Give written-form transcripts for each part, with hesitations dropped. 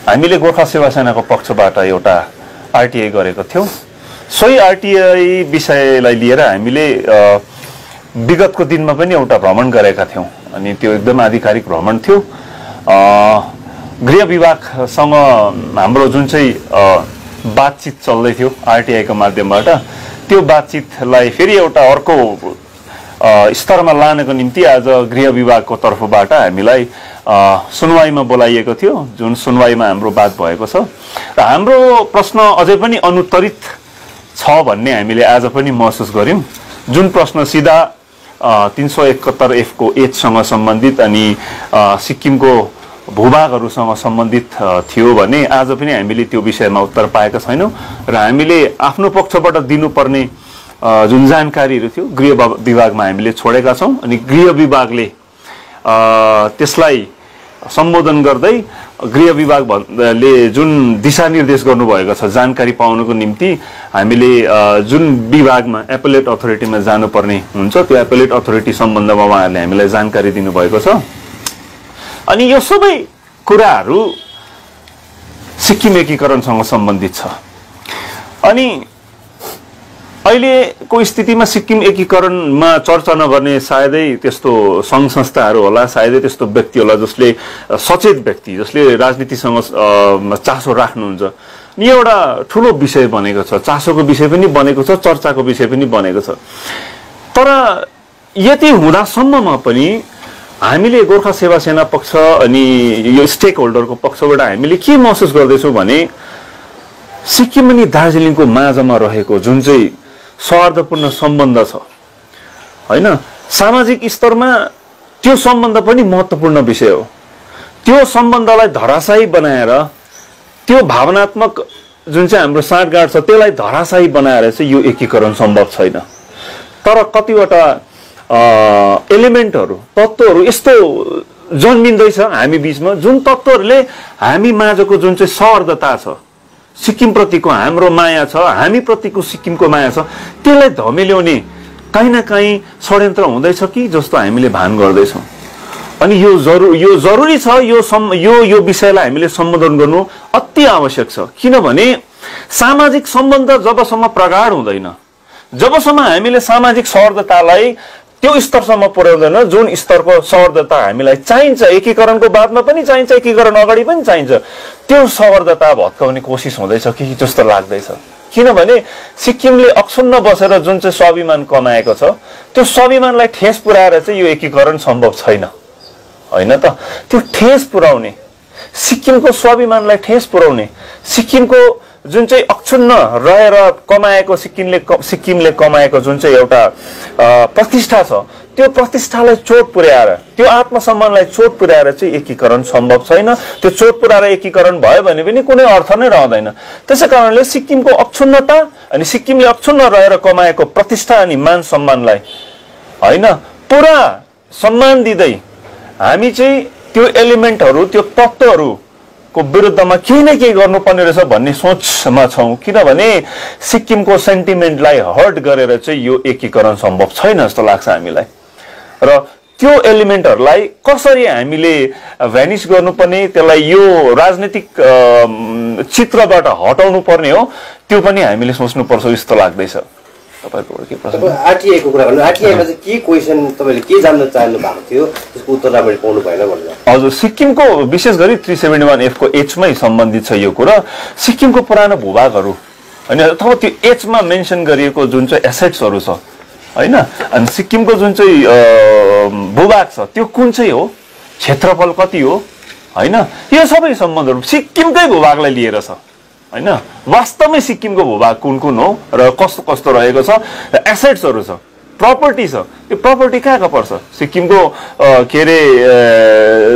हामीले गोर्खा सेवा सेनाको पक्षबाट एउटा आरटीआई गरेको थियौँ। सोही आरटीआई विषयलाई लिएर हामीले विगतको दिनमा पनि एउटा भ्रमण गरेका थियौँ अनि त्यो एकदम आधिकारिक भ्रमण थियो। गृह विभागसँग हाम्रो जुन चाहिँ बातचित चल्दै थियो आरटीआईको माध्यमबाट, त्यो बातचितलाई फेरि एउटा अर्को स्तरमा लानको निम्ति आज गृह विभागको तर्फबाट हामीलाई सुनवाईमा बोलाइएको थियो, जुन सुनवाईमा हाम्रो बात भएको छ र हाम्रो प्रश्न अझै पनि अनुत्तरित छ भन्ने हामीले आज पनि महसुस गर्यौं। जुन प्रश्न सिधा 371F को एचसँग सम्बन्धित अनि सिक्किमको भूभागहरूसँग सम्बन्धित थियो भने आज पनि हामीले त्यो विषयमा उत्तर पाएका छैनौं र हामीले आफ्नो पक्षबाट दिनुपर्ने जुन जानकारीहरू थियो गृह विभागमा हामीले छोडेका छौं अनि गृह विभागले त्यसलाई सम्बोधन गर्दै गृह विभागले जुन दिशानिर्देश गर्नुभएको छ जानकारी पाउनको निम्ति हामीले जुन विभागमा एपेलेट अथोरिटीमा जानुपर्ने हुन्छ त्यो एपेलेट अथोरिटी सम्बन्धमा उहाँहरूले हामीलाई जानकारी दिनुभएको छ। अनि यो सबै कुराहरू सिक्किम एकीकरणसँग सम्बन्धित छ। अनि अहिलेको स्थितिमा सिक्किम एकीकरणमा चर्चा नगर्ने सायदै त्यस्तो संघ संस्थाहरू होला, सायदै त्यस्तो व्यक्ति होला जसले सचेत व्यक्ति जसले राजनीतिसँग चासो राख्नुहुन्छ। यो एउटा ठूलो विषय बनेको छ, चासोको विषय पनि बनेको छ, चर्चाको विषय पनि बनेको छ। तर यति हुँदासम्ममा पनि हामीले गोर्खा सेवा सेना पक्ष अनि यो स्टेक होल्डरको पक्षबाट हामीले के महसुस गर्दैछौँ भने सिक्किम अनि दार्जिलिङको माझमा रहेको जुन चाहिँ सौहार्दपूर्ण सम्बन्ध छ हैन, सामाजिक स्तरमा त्यो सम्बन्ध पनि महत्त्वपूर्ण विषय हो। त्यो सम्बन्धलाई धराशायी बनाएर त्यो भावनात्मक जुन चाहिँ हाम्रो साँठगाँठ छ त्यसलाई धराशायी बनाएर चाहिँ यो एकीकरण सम्भव छैन। तर कतिवटा एलिमेन्टहरू तत्त्वहरू यस्तो जन्मिँदैछ हामी बीचमा जुन तत्त्वहरूले हामी माझको जुन चाहिँ सौहार्दता छ, सिक्किम प्रतिको हाम्रो माया छ, हामी प्रतिको सिक्किमको माया छ, त्यसलाई धमिल्याउने कहीँ न कहीँ षड्यन्त्र हुँदैछ कि जस्तो हामीले भान गर्दैछौँ। अनि यो जरुरी छ, यो विषयलाई हामीले सम्बोधन गर्नु अति आवश्यक छ। किनभने सामाजिक सम्बन्ध जबसम्म प्रगाढ हुँदैन, जबसम्म हामीले सामाजिक सौहार्दतालाई त्यो स्तरसम्म पुर्याउँदैन जुन स्तरको सौहार्दता हामीलाई चाहिन्छ, एकीकरणको बादमा पनि चाहिन्छ, एकीकरण अगाडि पनि चाहिन्छ, त्यो सौहार्दता भत्काउने कोसिस हुँदैछ कि जस्तो लाग्दैछ। किनभने सिक्किमले अक्षुण्ण बसेर जुन चाहिँ स्वाभिमान कमाएको छ त्यो स्वाभिमानलाई ठेस पुर्याएर चाहिँ यो एकीकरण सम्भव छैन हैन त। त्यो ठेस पुर्याउने, सिक्किमको स्वाभिमानलाई ठेस पुर्याउने, सिक्किमको जुन चाहिँ अक्षुण्ण रहेर कमाएको सिक्किमले कमाएको जुन चाहिँ एउटा प्रतिष्ठा छ त्यो प्रतिष्ठालाई चोट पुर्याएर, त्यो आत्मसम्मानलाई चोट पुर्याएर चाहिँ एकीकरण सम्भव छैन। त्यो चोट पुर्याएर एकीकरण भयो भने पनि कुनै अर्थ नै रहँदैन। त्यसैकारणले सिक्किमको अक्षुण्णता अनि सिक्किमले अक्षुण्ण रहेर कमाएको प्रतिष्ठा अनि मान सम्मानलाई हैन पुरा सम्मान दिँदै हामी चाहिँ त्यो एलिमेन्टहरू, त्यो तत्त्वहरू को विरुद्धमा केही न केही गर्नुपर्ने रहेछ भन्ने सोचमा छौं। किनभने सिक्किमको सेन्टिमेन्टलाई हर्ट गरेर चाहिँ यो एकीकरण सम्भव छैन जस्तो लाग्छ हामीलाई। र त्यो एलिमेन्टहरूलाई कसरी हामीले भ्यानिस गर्नुपर्ने, त्यसलाई यो राजनीतिक चित्रबाट हटाउनु पर्ने हो त्यो पनि हामीले सोच्नुपर्छ जस्तो लाग्दैछ। तपाईहरुको के प्रश्न? आरटीआई को कुरा गर्नु, आरटीआई मा चाहिँ के क्वेशन तपाईले के जान्न चाहनु भएको थियो त्यसको उत्तर राम्ररी पाउनु भएन भन्नु? हजुर, सिक्किमको विशेष गरी 371F को एचमै सम्बन्धित छ यो कुरा। सिक्किमको पुरानो भूभागहरू हैन अथवा त्यो एचमा मेन्सन गरिएको जुन चाहिँ एसेट्सहरू छ हैन, अनि सिक्किमको जुन चाहिँ भूभाग छ त्यो कुन चाहिँ हो, क्षेत्रफल कति हो हैन, यो सबै सम्बन्धहरू सिक्किमकै भूभागलाई लिएर छ हैन। वास्तवमै सिक्किमको भूभाग कुन कुन हो र कस्तो कस्तो रहेको छ, एसेट्सहरू छ, प्रपर्टी छ, यो प्रपर्टी कहाँका पर्छ सिक्किमको के अरे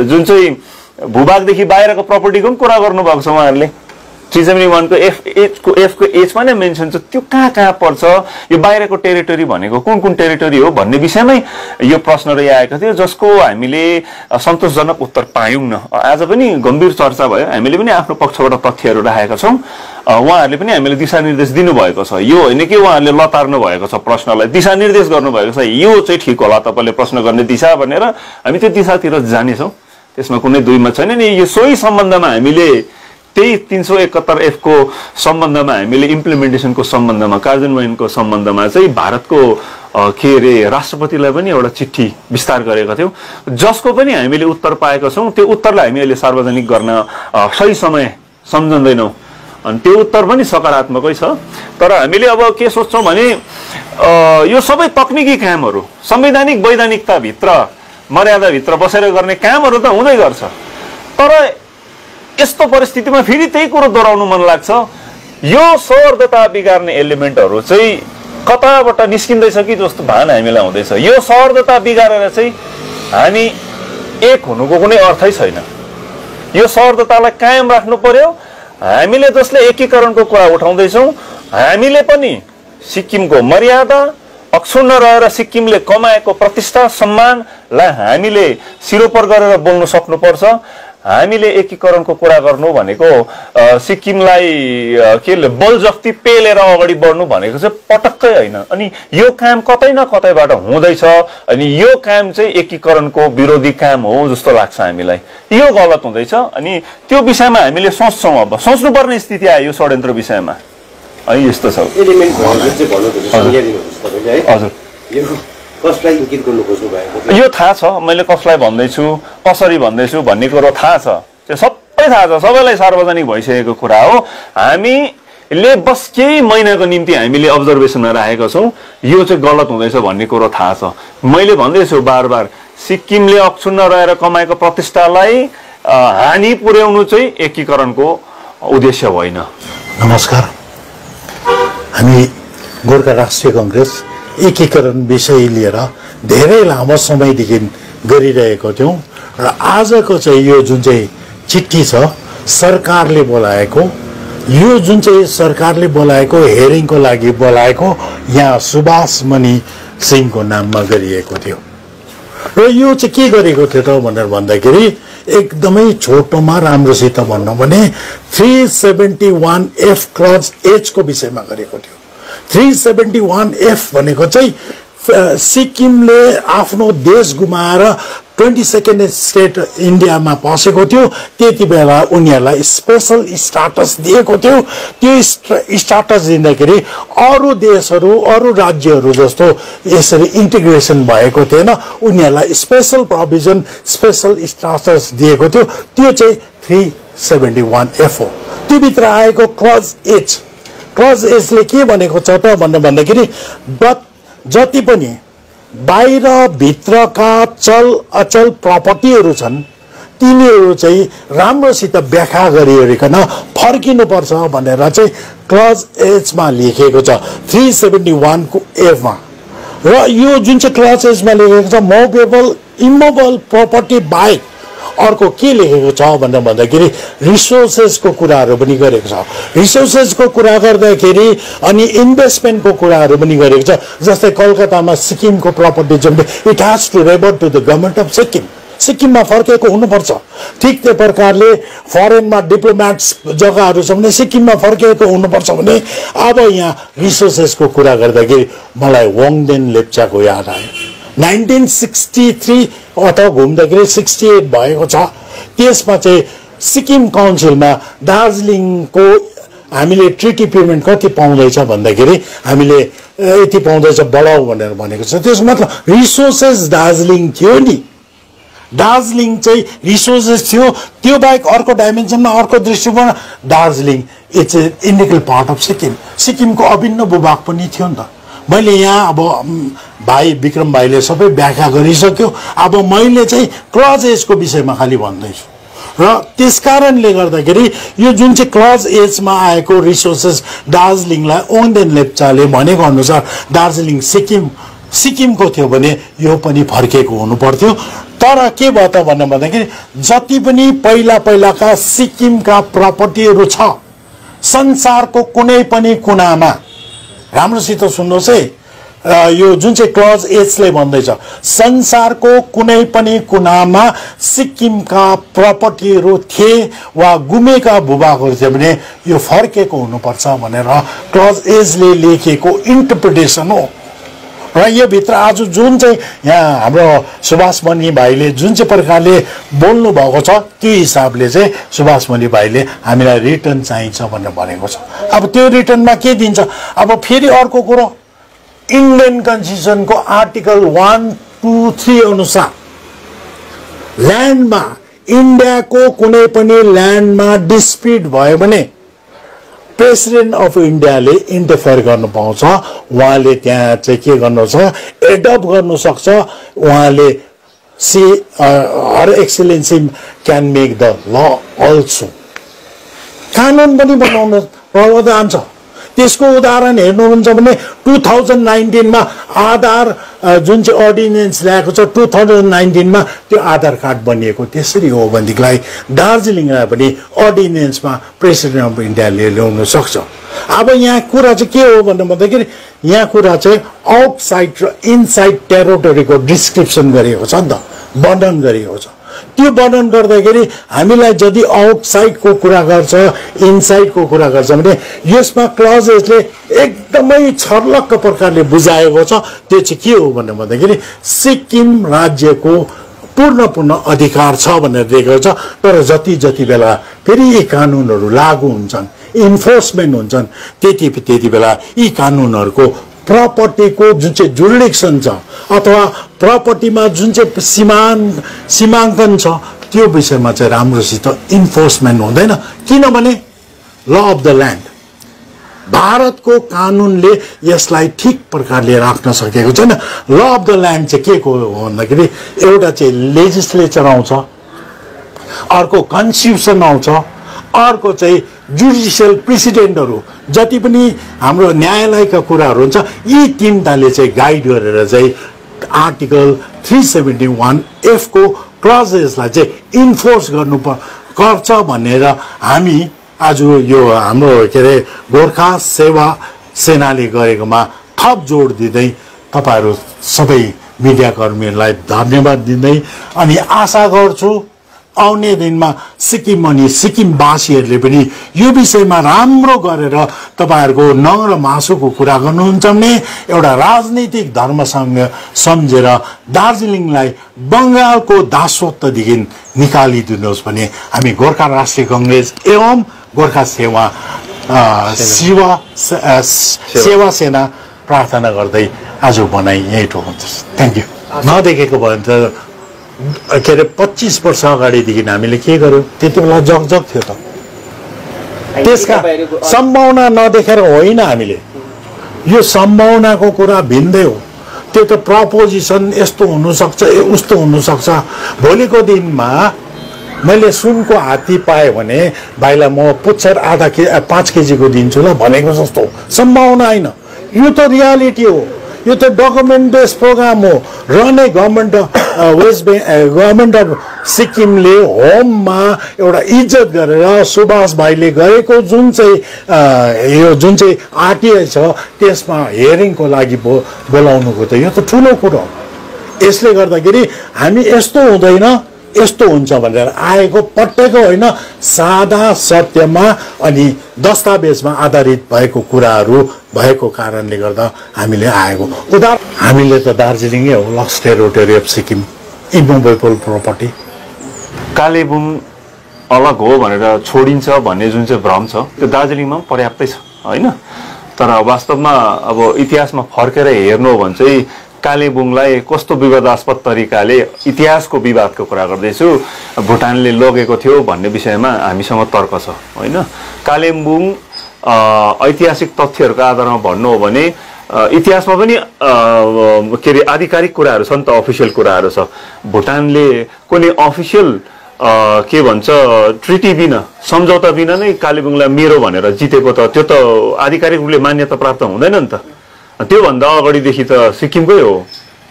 जुन चाहिँ भूभागदेखि बाहिरको प्रपर्टीको पनि कुरा गर्नुभएको छ उहाँहरूले। 371 को एफ को एचमा नै मेन्सन छ त्यो कहाँ कहाँ पर्छ, यो बाहिरको टेरिटोरी भनेको कुन कुन टेरिटोरी हो भन्ने विषयमै यो प्रश्न रहिआएको थियो जसको हामीले सन्तोषजनक उत्तर पायौं न। आज पनि गम्भीर चर्चा भयो, हामीले पनि आफ्नो पक्षबाट तथ्यहरू राखेका छौं, उहाँहरूले पनि हामीले दिशानिर्देश दिनुभएको छ। यो होइन कि उहाँहरूले लतार्नु भएको छ, प्रश्नलाई दिशानिर्देश गर्नुभएको छ, यो चाहिँ ठिक होला तपाईले प्रश्न गर्ने दिशा भनेर हामी त्यो दिशातिर जानेछौँ, त्यसमा कुनै दुई मत छैन नि। यो सोही सम्बन्धमा हामीले त्यही 371F को सम्बन्धमा हामीले इम्प्लिमेन्टेसनको सम्बन्धमा कार्यान्वयनको सम्बन्धमा चाहिँ भारतको के अरे राष्ट्रपतिलाई पनि एउटा चिठी विस्तार गरेका थियौँ, जसको पनि हामीले उत्तर पाएका छौँ। त्यो उत्तरलाई हामी अहिले सार्वजनिक गर्न सही समय सम्झँदैनौँ अनि त्यो उत्तर पनि सकारात्मकै छ। तर हामीले अब के सोच्छौँ भने यो सबै तकनिकी कामहरू संवैधानिक वैधानिकताभित्र मर्यादाभित्र बसेर गर्ने कामहरू त हुँदै गर्छ, तर यस्तो परिस्थितिमा फेरि त्यही कुरो दोहोऱ्याउनु मन लाग्छ, यो सौहार्दता बिगार्ने एलिमेन्टहरू चाहिँ कताबाट निस्किँदैछ कि जस्तो भान हामीलाई हुँदैछ। यो सौहार्दता बिगारेर चाहिँ हामी एक हुनुको कुनै अर्थै छैन। यो सौहार्दतालाई कायम राख्नु पर्यो। हामीले जसले एकीकरणको कुरा उठाउँदैछौँ, हामीले पनि सिक्किमको मर्यादा अक्षुण्ण रहेर सिक्किमले कमाएको प्रतिष्ठा सम्मानलाई हामीले सिरोपर गरेर बोल्नु सक्नुपर्छ। हामीले एकीकरणको कुरा गर्नु भनेको सिक्किमलाई के बलजफ्ती पेलेर अगाडि बढ्नु भनेको चाहिँ पटक्कै होइन। अनि यो काम कतै न कतैबाट हुँदैछ, अनि यो काम चाहिँ एकीकरणको विरोधी काम हो जस्तो लाग्छ हामीलाई। यो गलत हुँदैछ अनि त्यो विषयमा हामीले सोच्छौँ। अब सोच्नुपर्ने स्थिति आयो यो षड्यन्त्र विषयमा। अनि यस्तो छ हजुर, कसलाई इङ्गित गर्नु खोज्नु भएको यो थाहा छ, मैले कसलाई भन्दैछु कसरी भन्दैछु भन्ने कुरो थाहा छ, त्यो सबै थाहा छ, सबैलाई सार्वजनिक भइसकेको कुरा हो। हामीले बस केही महिनाको निम्ति हामीले अब्जर्भेसनमा राखेका छौँ, यो चाहिँ गलत हुँदैछ भन्ने कुरो थाहा छ। मैले भन्दैछु बार बार, सिक्किमले अक्षुण्ण रहेर कमाएको प्रतिष्ठालाई हानि पुर्याउनु चाहिँ एकीकरणको उद्देश्य होइन। नमस्कार, हामी गोर्खा राष्ट्रिय काङ्ग्रेस एकीकरण विषय लिएर धेरै लामो समयदेखि गरिरहेको थियौँ र आजको चाहिँ यो जुन चाहिँ चिठी छ सरकारले बोलाएको, यो जुन चाहिँ सरकारले बोलाएको हेरिङको लागि बोलाएको यहाँ सुभाष मणि सिंहको नाममा गरिएको थियो र यो चाहिँ के गरेको थियो त भनेर भन्दाखेरि एकदमै छोटोमा राम्रोसित भन्नु भने 371F क्लज H को विषयमा गरेको थियो। 371F भनेको चाहिँ सिक्किमले आफ्नो देश गुमाएर 22nd स्टेट इन्डियामा पसेको थियो, त्यति बेला उनीहरूलाई स्पेशल स्टाटस दिएको थियो। त्यो स्टाटस दिँदाखेरि अरू देशहरू अरू राज्यहरू जस्तो यसरी इन्टिग्रेसन भएको थिएन, उनीहरूलाई स्पेशल प्रोभिजन स्पेशल स्टाटस दिएको थियो। त्यो चाहिँ 371F हो। त्यो भित्र आएको क्लज H, क्लज एचले के भनेको छ त भन्दाखेरि जति पनि बाहिर भित्रका चल अचल प्रपर्टीहरू छन् तिनीहरू चाहिँ राम्रोसित व्याख्या गरिकन फर्किनुपर्छ भनेर चाहिँ क्लज एचमा लेखेको छ 371 को एफमा। र यो जुन चाहिँ क्लज एचमा लेखेको छ मुभेबल इमोभेबल प्रपर्टी बाहेक अर्को के लेखेको छ भनेर भन्दाखेरि रिसोर्सेसको कुराहरू पनि गरेको छ। रिसोर्सेसको कुरा गर्दाखेरि अनि इन्भेस्टमेन्टको कुराहरू पनि गरेको छ। जस्तै कलकत्तामा सिक्किमको प्रपर्टी जुन it has to revert to the government of Sikkim, सिक्किममा फर्केको हुनुपर्छ। ठिक त्यो प्रकारले फरेनमा डिप्लोमेट्स जग्गाहरू छ भने सिक्किममा फर्केको हुनुपर्छ भने अब यहाँ रिसोर्सेसको कुरा गर्दाखेरि मलाई वाङदेन लेप्चाको याद आयो। 1963 अथवा घुम्दाखेरि 68 भएको छ। त्यसमा चाहिँ सिक्किम काउन्सिलमा दार्जिलिङको हामीले ट्रिटी पेमेन्ट कति पाउँदैछ भन्दाखेरि हामीले यति पाउँदैछ बढाऊ भनेर भनेको छ। त्यसको मतलब रिसोर्सेस दार्जिलिङ थियो नि, दार्जिलिङ चाहिँ रिसोर्सेस थियो। त्यो बाहेक अर्को डाइमेन्सनमा अर्को दृष्टिकोण Darjeeling it's a integral part of Sikkim, सिक्किमको अभिन्न भूभाग पनि थियो नि त। मैले यहाँ अब भाइ विक्रम भाइले सबै व्याख्या गरिसक्यो, अब मैले चाहिँ क्लज एजको विषयमा खालि भन्दैछु। र त्यसकारणले गर्दाखेरि यो जुन चाहिँ क्लज एजमा आएको रिसोर्सेस दार्जिलिङलाई ओङदेन लेप्चाले भनेको अनुसार दार्जिलिङ सिक्किमको थियो भने यो पनि फर्केको हुनु पर्थ्यो। तर के भयो त भन्दाखेरि जति पनि पहिलाका सिक्किमका प्रपर्टीहरू छ संसारको कुनै पनि कुनामा, राम्रोसित सुन्नुहोस् है, यो जुन चाहिँ क्लज एचले भन्दैछ संसारको कुनै पनि कुनामा सिक्किमका प्रपर्टीहरू थिए वा गुमेका भूभागहरू थिए भने यो फर्केको हुनुपर्छ भनेर क्लज एचले लेखेको इन्टरप्रिटेसन हो। र यो भित्र आज जुन चाहिँ यहाँ हाम्रो सुभाष मणि भाइले जुन चाहिँ प्रकारले बोल्नु भएको छ त्यो हिसाबले चाहिँ सुभाष मणि भाइले हामीलाई रिटर्न चाहिन्छ भनेर भनेको छ। अब त्यो रिटर्नमा के दिन्छ? अब फेरि अर्को कुरो, इन्डियन कन्स्टिट्युसनको आर्टिकल 1, 2, 3 अनुसार ल्यान्डमा इन्डियाको कुनै पनि ल्यान्डमा डिस्प्युट भयो भने प्रेसिडेन्ट अफ इन्डियाले इन्टरफेयर गर्नु पाउँछ। उहाँले त्यहाँ चाहिँ के गर्नु छ, एडप्ट गर्नु सक्छ। उहाँले her excellency can make the law also, कानुन पनि बनाउन प्रावधान छ। त्यसको उदाहरण हेर्नुहुन्छ भने 2019 मा आधार जुन चाहिँ अर्डिनेन्स ल्याएको छ 2019 मा त्यो आधार कार्ड बनिएको त्यसरी हो भनेदेखिलाई दार्जिलिङलाई पनि अर्डिनेन्समा प्रेसिडेन्ट अफ इन्डियाले ल्याउन सक्छ। अब यहाँ कुरा चाहिँ के हो भन्दाखेरि यहाँ कुरा चाहिँ आउटसाइड र इनसाइड टेरिटोरीको डिस्क्रिप्सन गरिएको छ नि त, वर्णन गरिएको छ। त्यो वर्णन गर्दाखेरि हामीलाई यदि आउटसाइडको कुरा गर्छ, इनसाइडको कुरा गर्छ भने यसमा क्लजेसले एकदमै छर्लक्क प्रकारले बुझाएको छ। त्यो चाहिँ के हो भन्दाखेरि सिक्किम राज्यको पूर्ण अधिकार छ भनेर दिएको छ। तर जति बेला फेरि यी कानुनहरू लागू हुन्छन्, इन्फोर्समेन्ट हुन्छन्, त्यति बेला यी कानुनहरूको प्रपर्टीको जुन चाहिँ जुरिडिक्सन छ अथवा प्रपर्टीमा जुन चाहिँ सीमाङ्कन छ त्यो विषयमा चाहिँ राम्रोसित इन्फोर्समेन्ट हुँदैन। किनभने ल अफ द ल्यान्ड भारतको कानुनले यसलाई ठिक प्रकारले राख्न सकेको छैन। ल अफ द ल्यान्ड चाहिँ के को हो भन्दाखेरि एउटा चाहिँ लेजिस्लेचर आउँछ, अर्को कन्स्टिट्युसन आउँछ, अर्को चाहिँ जुडिसियल प्रेसिडेन्टहरू जति पनि हाम्रो न्यायालयका कुराहरू हुन्छ यी तीनटाले चाहिँ गाइड गरेर चाहिँ आर्टिकल 371F को क्लजेसलाई चाहिँ इन्फोर्स गर्छ भनेर हामी आज यो हाम्रो के अरे गोर्खा सेवा सेनाले गरेकोमा थप जोड दिँदै तपाईहरू सबै मिडियाकर्मीहरूलाई धन्यवाद दिँदै अनि आशा गर्छु आउने दिनमा सिक्किम अनि सिक्किमवासीहरूले पनि यो विषयमा राम्रो गरेर तपाईहरूको नङ र मासुको कुरा गर्नुहुन्छ भने एउटा राजनीतिक धर्मसँग सम्झेर दार्जिलिङलाई बङ्गालको दासत्वदेखि निकालिदिनुहोस् भने हामी गोर्खा राष्ट्रिय कांग्रेस एवं गोर्खा सेवा सेना प्रार्थना गर्दै आज भनाइ यही ठोक्छ। Thank you. नदेखेको भयो भने त के अरे 25 वर्ष अगाडिदेखि हामीले के गर्यो त्यति बेला जगजग थियो त। त्यसका सम्भावना नदेखेर होइन, हामीले यो सम्भावनाको कुरा भिन्दै हो। त्यो त प्रपोजिसन यस्तो हुनसक्छ उस्तो हुनसक्छ। भोलिको दिनमा मैले सुनको हात्ती पाएँ भने भाइलाई म पुच्छर 5 केजीको दिन्छु ल भनेको जस्तो सम्भावना होइन। यो त रियालिटी हो, यो त डकुमेन्ट बेस प्रोग्राम हो। र नै गभर्मेन्ट गभर्मेन्ट अफ सिक्किमले होममा एउटा इज्जत गरेर सुभाष भाइले गरेको जुन चाहिँ आरटिआई छ त्यसमा हियरिङको लागि बोलाउनुको त यो त ठुलो कुरो हो। यसले गर्दाखेरि हामी यस्तो हुँदैन यस्तो हुन्छ भनेर आएको पटक्कै होइन, सादा सत्यमा अनि दस्तावेजमा आधारित भएको कुराहरू भएको कारणले गर्दा हामीले आएको। हामीले त दार्जिलिङै हो, लक्स territory of Sikkim, immovable property. Kalimpong अलग हो भनेर छोडिन्छ भन्ने जुन चाहिँ भ्रम छ त्यो दार्जिलिङमा पनि पर्याप्तै छ होइन। तर वास्तवमा अब इतिहासमा फर्केर हेर्नु हो भने चाहिँ कालेबुङलाई कस्तो विवादास्पद तरिकाले इतिहासको विवादको कुरा गर्दैछु भुटानले लगेको थियो भन्ने विषयमा हामीसँग तर्क छ होइन। कालेबुङ ऐतिहासिक तथ्यहरूको आधारमा भन्नु हो भने इतिहासमा पनि के अरे आधिकारिक कुराहरू छ नि त, अफिसियल कुराहरू छ। भुटानले कुनै अफिसियल के भन्छ ट्रिटी बिना सम्झौता बिना नै कालेबुङलाई मेरो भनेर जितेको त त्यो त आधिकारिक रूपले मान्यता प्राप्त हुँदैन नि त। त्योभन्दा अगाडिदेखि त सिक्किमकै हो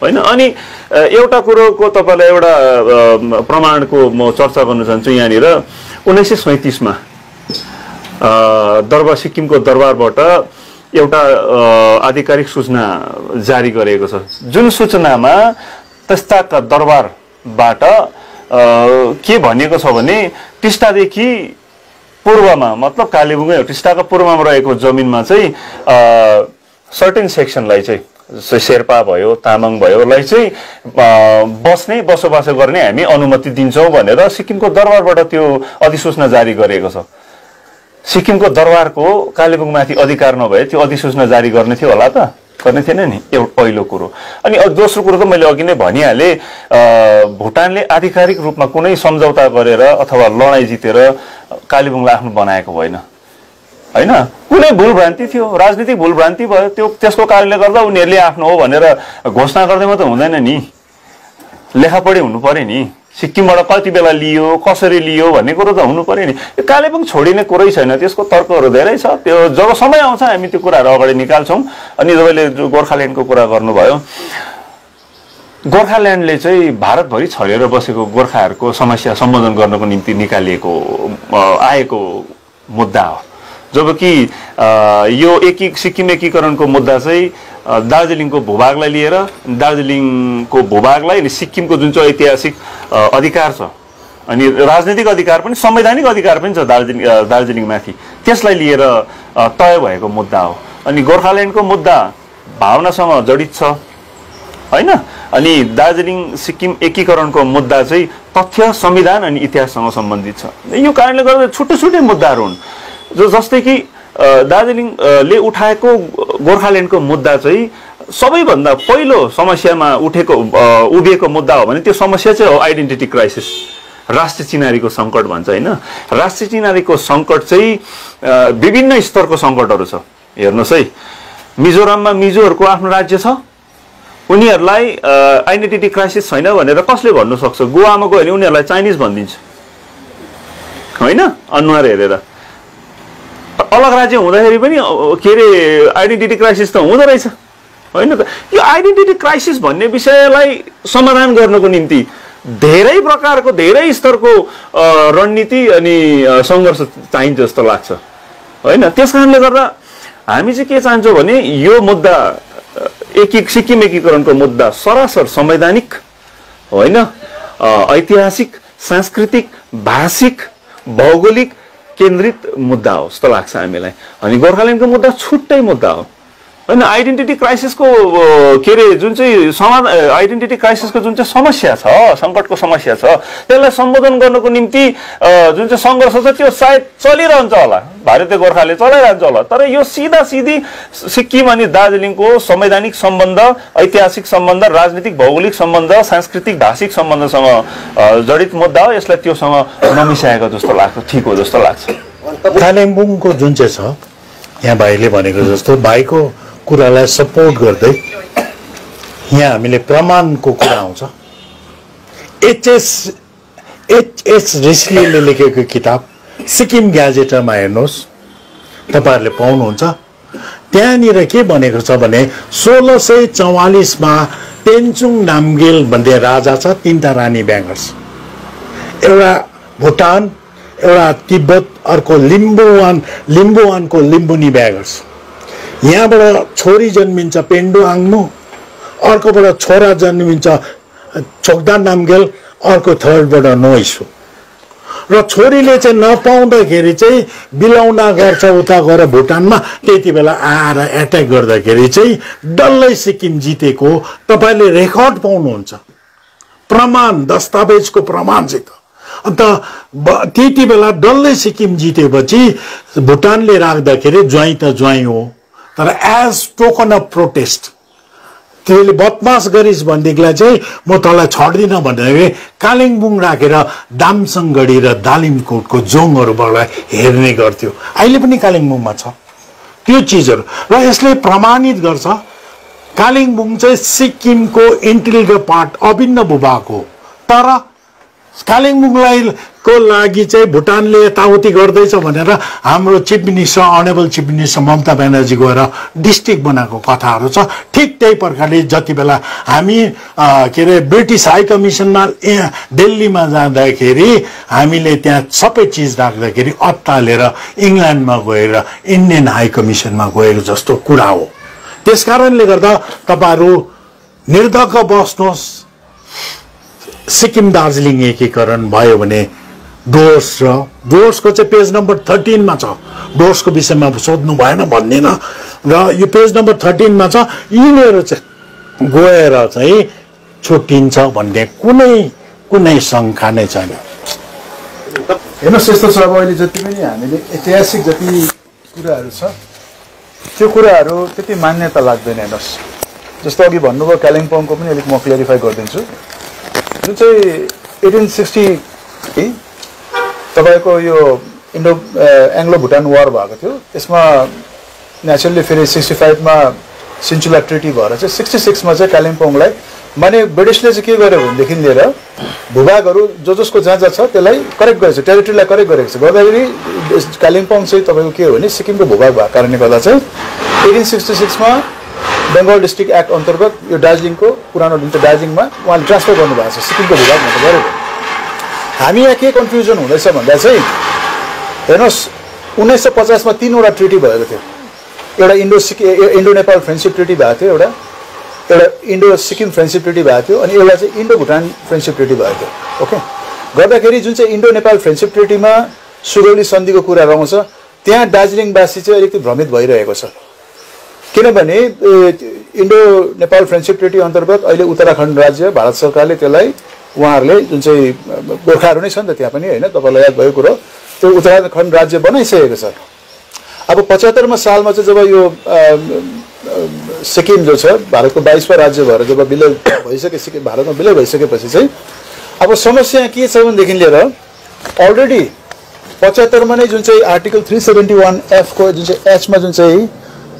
होइन। अनि एउटा कुरोको तपाईँलाई एउटा प्रमाणको म चर्चा गर्न चाहन्छु यहाँनिर। 1937 मा सिक्किमको दरबारबाट एउटा आधिकारिक सूचना जारी गरेको छ जुन सूचनामा त्यस्ताका दरबारबाट के भनिएको छ भने टिस्टादेखि पूर्वमा मतलब कालेबुङै हो टिस्टाका पूर्वमा रहेको जमिनमा चाहिँ सर्टेन सेक्सनलाई चाहिँ शेर्पा भयो तामाङ भयोलाई चाहिँ बसोबास गर्ने हामी अनुमति दिन्छौँ भनेर सिक्किमको दरबारबाट त्यो अधिसूचना जारी गरेको छ। सिक्किमको दरबारको कालेबुङमाथि अधिकार नभए त्यो अधिसूचना जारी गर्ने थियो होला त? गर्ने थिएन नि, एउटा पहिलो कुरो। अनि दोस्रो कुरो त मैले अघि नै भनिहालेँ, भुटानले आधिकारिक रूपमा कुनै सम्झौता गरेर अथवा लडाइँ जितेर कालेबुङलाई आफ्नो बनाएको होइन, होइन? कुनै भुलभ्रान्ति थियो, राजनीतिक भुलभ्रान्ति भयो, त्यो त्यसको कारणले गर्दा उनीहरूले आफ्नो हो भनेर घोषणा गर्दै मात्रै हुँदैन नि, लेखापढी हुनु पर्यो नि, सिक्किमबाट कति बेला लियो, कसरी लियो भन्ने कुरो त हुनु पर्यो नि। यो कालेबुङ छोडिने कुरै छैन, त्यसको तर्कहरू धेरै छ। त्यो जब समय आउँछ हामी त्यो कुराहरू अगाडि निकाल्छौँ। अनि तपाईँले जो गोर्खाल्यान्डको कुरा गर्नुभयो, गोर्खाल्यान्डले चाहिँ भारतभरि छरिएर बसेको गोर्खाहरूको समस्या सम्बोधन गर्नको निम्ति निकालिएको आएको मुद्दा हो। जबकि यो सिक्किम एकीकरणको मुद्दा चाहिँ दार्जिलिङको भूभागलाई लिएर, दार्जिलिङको भूभागलाई अनि सिक्किमको जुन चाहिँ ऐतिहासिक अधिकार छ अनि राजनीतिक अधिकार पनि संवैधानिक अधिकार पनि छ दार्जिलिङमाथि, त्यसलाई लिएर तय भएको मुद्दा हो। अनि गोर्खाल्यान्डको मुद्दा भावनासँग जडित छ, होइन? अनि दार्जिलिङ सिक्किम एकीकरणको मुद्दा चाहिँ तथ्य, संविधान अनि इतिहाससँग सम्बन्धित छ। यो कारणले गर्दा छुट्टै छुट्टै मुद्दाहरू हुन्। जस्तै कि दार्जिलिङले उठाएको गोर्खाल्यान्डको मुद्दा चाहिँ सबैभन्दा पहिलो समस्यामा उभिएको मुद्दा हो भने त्यो समस्या चाहिँ हो आइडेन्टिटी क्राइसिस, राष्ट्रिय चिनारीको सङ्कट भन्छ, होइन? राष्ट्रिय चिनारीको सङ्कट चाहिँ विभिन्न स्तरको सङ्कटहरू छ। हेर्नुहोस् है, मिजोराममा मिजोहरूको आफ्नो राज्य छ, उनीहरूलाई आइडेन्टिटी क्राइसिस छैन भनेर कसले भन्नु सक्छ? गोवामा गयो भने उनीहरूलाई चाइनिज भनिदिन्छ, होइन? अनुहार हेरेर अलग राज्य हुँदाखेरि पनि के अरे आइडेन्टिटी क्राइसिस त हुँदो रहेछ, होइन त? यो आइडेन्टिटी क्राइसिस भन्ने विषयलाई समाधान गर्नको निम्ति धेरै प्रकारको धेरै स्तरको रणनीति अनि सङ्घर्ष चाहिन्छ जस्तो लाग्छ, होइन? त्यस कारणले गर्दा हामी चाहिँ के चाहन्छौँ भने यो मुद्दा सिक्किम एकीकरणको मुद्दा सरासर संवैधानिक, होइन, ऐतिहासिक, सांस्कृतिक, भाषिक, भौगोलिक केन्द्रित मुद्दा हो जस्तो लाग्छ हामीलाई। अनि गोर्खाल्यान्डको मुद्दा छुट्टै मुद्दा हो, होइन? आइडेन्टिटी क्राइसिसको के अरे जुन चाहिँ आइडेन्टिटी क्राइसिसको जुन चाहिँ समस्या छ, सङ्कटको समस्या छ, त्यसलाई सम्बोधन गर्नको निम्ति जुन चाहिँ सङ्घर्ष छ त्यो सायद चलिरहन्छ होला, भारतीय गोर्खाले चलाइरहन्छ होला। तर यो सिधा सिधी सिक्किम अनि दार्जिलिङको संवैधानिक सम्बन्ध, ऐतिहासिक सम्बन्ध, राजनीतिक भौगोलिक सम्बन्ध, सांस्कृतिक भाषिक सम्बन्धसँग जडित मुद्दा हो। यसलाई त्योसँग नमिसाएको जस्तो लाग्छ, ठिक हो जस्तो लाग्छ। कालिम्पोङको जुन चाहिँ छ, यहाँ भाइले भनेको जस्तो भाइको कुरालाई सपोर्ट गर्दै यहाँ हामीले प्रमाणको कुरा आउँछ। एचएस ऋषिले लेखेको किताब सिक्किम ग्याजेटरमा हेर्नुहोस्, तपाईँहरूले पाउनुहुन्छ। त्यहाँनिर के भनेको छ भने 1644मा तेन्चुङ नामगेल भन्ने राजा छ, 3टा रानी ब्याङ्गर्स, एउटा भुटान, एउटा तिब्बत, अर्को लिम्बुवानको लिम्बुनी ब्यागर्स। यहाँबाट छोरी जन्मिन्छ पेन्डो आङ्मु, अर्कोबाट छोरा जन्मिन्छ छोक्दा नामगेल, अर्को थर्डबाट नोइसो। र छोरीले चाहिँ नपाउँदाखेरि चाहिँ बिलाउना गर्छ उता गएर भुटानमा, त्यति बेला आएर एट्याक गर्दाखेरि चाहिँ डल्लै सिक्किम जितेको तपाईँले रेकर्ड पाउनुहुन्छ, प्रमाण, दस्तावेजको प्रमाणसित। अन्त त्यति बेला डल्लै सिक्किम जितेपछि भुटानले राख्दाखेरि ज्वाइँ त ज्वाइँ हो, तर एज टोकन अफ प्रोटेस्ट त्यसले बदमास गरिस् भनेदेखिलाई चाहिँ म तँलाई छड्दिनँ भनेर कालिम्पोङ राखेर दामसङगढी र दालिमकोटको जोङहरूबाट हेर्ने गर्थ्यो। अहिले पनि कालिम्पोङमा छ त्यो चिजहरू, र यसले प्रमाणित गर्छ कालिम्पोङ चाहिँ सिक्किमको इन्टिग्रल पार्ट, अभिन्न भूभाग हो। तर कालिम्पोङलाई को लागि चाहिँ भुटानले यताउति गर्दैछ भनेर हाम्रो chief minister, honourable chief minister Mamata Banerjee गएर डिस्ट्रिक्ट बनाएको कथाहरू छ। ठिक त्यही प्रकारले जति बेला हामी के अरे ब्रिटिस हाई कमिसनमा दिल्लीमा जाँदाखेरि हामीले त्यहाँ सबै चिज राख्दाखेरि अत्तालेर इङ्ल्यान्डमा गएर इन्डियन हाई कमिसनमा गएको जस्तो कुरा हो। त्यस कारणले गर्दा तपाईँहरू निर्धक्क बस्नुहोस्, सिक्किम दार्जिलिङ एकीकरण भयो भने डोर्स र डोर्सको चाहिँ पेज नम्बर 13 मा छ। डोर्सको विषयमा सोध्नु भएन भन्दिन र यो पेज नम्बर 13 मा छ यिनीहरू चाहिँ गएर चाहिँ छुट्टिन्छ भन्ने कुनै शङ्का नै छैन। हेर्नुहोस् यस्तो छ, अब अहिले जति पनि हामीले ऐतिहासिक जति कुराहरू छ त्यो कुराहरू त्यति मान्यता लाग्दैन। हेर्नुहोस् जस्तो अघि भन्नुभयो कालिम्पोङको पनि अलिक म क्लियरिफाई गरिदिन्छु। जुन चाहिँ 1860 तपाईँको यो एङ्ग्लो भुटान वार भएको थियो, त्यसमा नेचुरली फेरि 65 मा सिन्चुला ट्रिटी भएर चाहिँ 66 मा चाहिँ कालिम्पोङलाई माने ब्रिटिसले चाहिँ के गर्यो भनेदेखि लिएर भूभागहरू जसको जहाँ छ त्यसलाई करेक्ट गरेको छ, टेरिटरीलाई करेक्ट गरेको छ। गर्दाखेरि कालिम्पोङ चाहिँ तपाईँको के हो भने सिक्किमको भूभाग भएको कारणले गर्दा चाहिँ 1866 मा बेङ्गल डिस्ट्रिक्ट एक्ट अन्तर्गत यो दार्जिलिङको पुरानो जुन चाहिँ दार्जिलिङमा उहाँले ट्रान्सफर गर्नुभएको छ सिक्किमको भूभागमा त गरेको। हामी यहाँ के कन्फ्युजन हुँदैछ भन्दा चाहिँ हेर्नुहोस् 1950 मा 3वटा ट्रिटी भएको थियो। एउटा इन्डो नेपाल फ्रेन्डसिप ट्रिटी भएको थियो, एउटा इन्डो सिक्किम फ्रेन्डसिप ट्रिटी भएको थियो, अनि एउटा चाहिँ इन्डो भुटान फ्रेन्डसिप ट्रिटी भएको थियो। ओके, गर्दाखेरि जुन चाहिँ इन्डो नेपाल फ्रेन्डसिप ट्रिटीमा सुगौली सन्धिको कुरा रहन्छ, त्यहाँ दार्जिलिङवासी चाहिँ अलिकति भ्रमित भइरहेको छ। किनभने इन्डो नेपाल फ्रेन्डसिप ट्रिटी अन्तर्गत अहिले उत्तराखण्ड राज्य भारत सरकारले त्यसलाई उहाँहरूले जुन चाहिँ गोर्खाहरू नै छ नि त त्यहाँ पनि होइन, तपाईँलाई याद भएको कुरो, त्यो उत्तराखण्ड राज्य बनाइसकेको छ। अब 75 सालमा चाहिँ जब यो सिक्किम जो छ भारतको 22वां राज्य भएर जब विलय भइसके भारतमा विलय भइसकेपछि चाहिँ अब समस्या के छ भनेदेखि लिएर अलरेडी 75 मा नै जुन चाहिँ आर्टिकल 371F को जुन चाहिँ एच मा जुन चाहिँ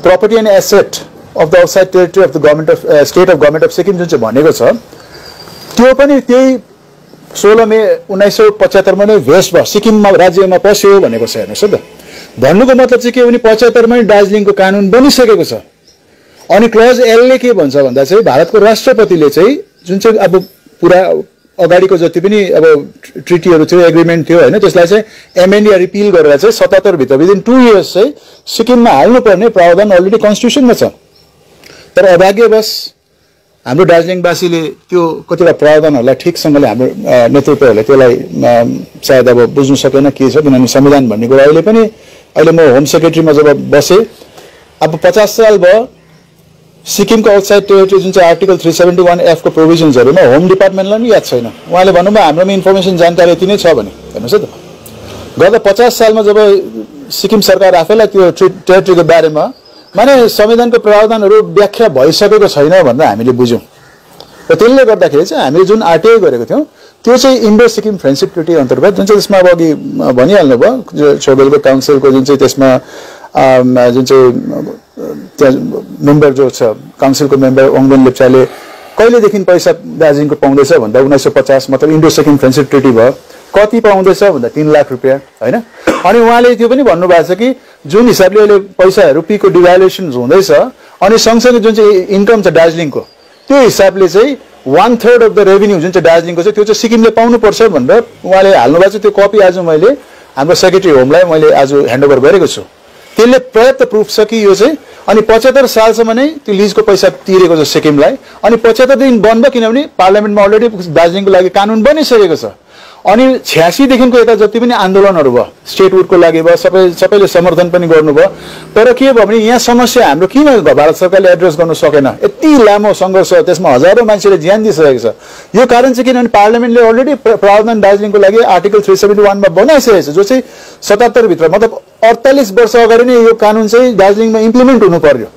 property and asset of the outside territory of the government of state of government of Sikkim जुन चाहिँ भनेको छ त्यो पनि त्यही 16 मे 1975 मा नै भेस्ट भयो, सिक्किममा राज्यमा पस्यो भनेको छ। हेर्नुहोस् त, भन्नुको मतलब चाहिँ के हो भने 75 मा दार्जिलिङको कानुन बनिसकेको छ। अनि क्लज एलले के भन्छ भन्दा चाहिँ भारतको राष्ट्रपतिले चाहिँ जुन चाहिँ अब पुरा अगाडिको जति पनि अब ट्रिटीहरू थियो, एग्रिमेन्ट थियो होइन, त्यसलाई चाहिँ एमेन्ड या रिपिल गरेर चाहिँ 77 भित्र विदिन 2 इयर्स चाहिँ सिक्किममा हाल्नुपर्ने प्रावधान अलरेडी कन्स्टिट्युसनमा छ। तर अभाग्यवश हाम्रो दार्जिलिङवासीले त्यो कतिवटा प्रावधानहरूलाई ठिकसँगले हाम्रो नेतृत्वहरूले त्यसलाई सायद अब बुझ्नु सकेन के छ। किनभने संविधान भन्ने कुरा अहिले म होम सेक्रेटरीमा जब बसेँ, अब 50 साल भयो सिक्किमको आउटसाइड टेरिटरी जुन चाहिँ आर्टिकल 371F को प्रोभिजन्सहरूमा होम डिपार्टमेन्टलाई पनि याद छैन। उहाँले भन्नुभयो हाम्रोमा इन्फर्मेसन जानकारी यति नै छ भने। हेर्नुहोस् त, गत 50 सालमा जब सिक्किम सरकार आफैलाई त्यो टेरिटरीको बारेमा माने संविधानको प्रावधानहरू व्याख्या भइसकेको छैन भनेर हामीले बुझ्यौँ र त्यसले गर्दाखेरि चाहिँ हामीले जुन आरटिआई गरेको थियौँ त्यो चाहिँ इन्डो सिक्किम फ्रेन्डसिप ट्रिटी अन्तर्गत जुन चाहिँ त्यसमा अब अघि भनिहाल्नु भयो छेउबेलको काउन्सिलको जुन चाहिँ त्यसमा जुन चाहिँ त्यहाँ मेम्बर जो छ काउन्सिलको मेम्बर ओङदेन लेप्चाले कहिलेदेखि पैसा दार्जिलिङको पाउँदैछ भन्दा 1950 मतलब इन्डो सिक्किम फ्रेन्डसिप ट्रिटी भयो। कति पाउँदैछ भन्दा 3 लाख रुपियाँ होइन। अनि उहाँले त्यो पनि भन्नुभएको छ कि जुन हिसाबले अहिले पैसाहरू रुपियाँको डिभ्यालुएसन हुँदैछ अनि सँगसँगै जुन चाहिँ इन्कम छ दार्जिलिङको त्यो हिसाबले चाहिँ 1/3 अफ द रेभिन्यू जुन चाहिँ दार्जिलिङको छ त्यो चाहिँ सिक्किमले पाउनुपर्छ भनेर उहाँले हाल्नुभएको छ। त्यो कपी आज मैले हाम्रो सेक्रेटरी होमलाई मैले आज ह्यान्डओभर गरेको छु। त्यसले पर्याप्त प्रुफ छ कि यो चाहिँ अनि 75 सालसम्म नै त्यो लिजको पैसा तिरेको छ सिक्किमलाई। अनि 75 दिन बन्द, किनभने पार्लियामेन्टमा अलरेडी दार्जिलिङको लागि कानुन बनिसकेको छ। अनि 86 देखिको यता जति पनि आन्दोलनहरू भयो स्टेटहुडको लागि भयो, सबैले समर्थन पनि गर्नुभयो। तर के भयो भने यहाँ समस्या हाम्रो किन भारत सरकारले एड्रेस गर्न सकेन? यति लामो सङ्घर्ष, त्यसमा हजारौँ मान्छेले ज्यान दिइसकेको छ। यो कारण चाहिँ किनभने पार्लियामेन्टले अलरेडी प्रावधान दार्जिलिङको लागि आर्टिकल 371 मा बनाइसकेको छ, जो चाहिँ 77 भित्र मतलब 48 वर्ष अगाडि नै यो कानुन चाहिँ दार्जिलिङमा इम्प्लिमेन्ट हुनु पर्यो।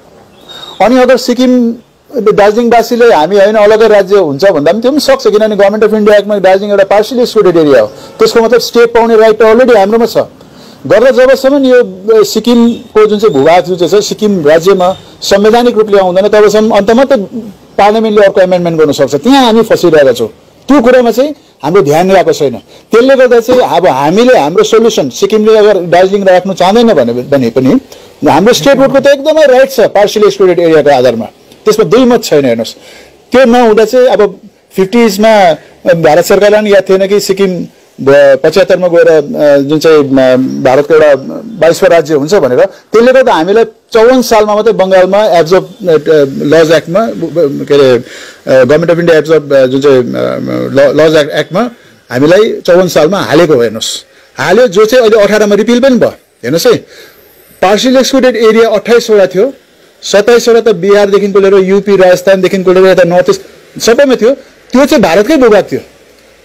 अनि अगर सिक्किम दार्जिलिङवासीले हामी होइन अलगै राज्य हुन्छ भन्दा पनि त्यो पनि सक्छ, किनभने गभर्नमेन्ट अफ इन्डिया एक्टमा दार्जिलिङ एउटा पार्सियली एक्सक्लुडेड एरिया हो। त्यसको मतलब स्टेट पाउने राइट अलरेडी हाम्रोमा छ। गरेर जबसम्म यो सिक्किमको जुन चाहिँ भूभाग जुन चाहिँ छ सिक्किम राज्यमा संवैधानिक रूपले आउँदैन तबसम्म अन्त मात्रै पार्लियामेन्टले अर्को एमेन्डमेन्ट गर्न सक्छ। त्यहाँ हामी फसिरहेका छौँ, त्यो कुरामा चाहिँ हाम्रो ध्यान गएको छैन। त्यसले गर्दा चाहिँ अब हामीले हाम्रो सोल्युसन सिक्किमले अगर दार्जिलिङ राख्नु चाहँदैन भने पनि हाम्रो स्टेटहुडको त एकदमै राइट छ पार्सियली एक्सक्लुडेड एरियाको आधारमा, त्यसमा दुई मत छैन। हेर्नुहोस् त्यो नहुँदा चाहिँ अब 50s मा भारत सरकारलाई पनि याद थिएन कि सिक्किम 75 मा गएर जुन चाहिँ भारतको एउटा 22वां राज्य हुन्छ भनेर। त्यसले गर्दा हामीलाई 54 सालमा मात्रै बङ्गालमा एब्जर्भ लज एक्टमा के अरे गभर्नमेन्ट अफ इन्डिया एब्जर्भ जुन चाहिँ लज एक्टमा हामीलाई 54 सालमा हालेको हेर्नुहोस्, हाल्यो जो चाहिँ अहिले 18 मा रिपिल पनि भयो। हेर्नुहोस् है, पार्शियल एक्सक्लुडेड एरिया 28 वटा थियो, 27 वटा त बिहारदेखिको लिएर युपी राजस्थानदेखिको लिएर यता नर्थ इस्ट सबैमा थियो, त्यो चाहिँ भारतकै भूभाग थियो।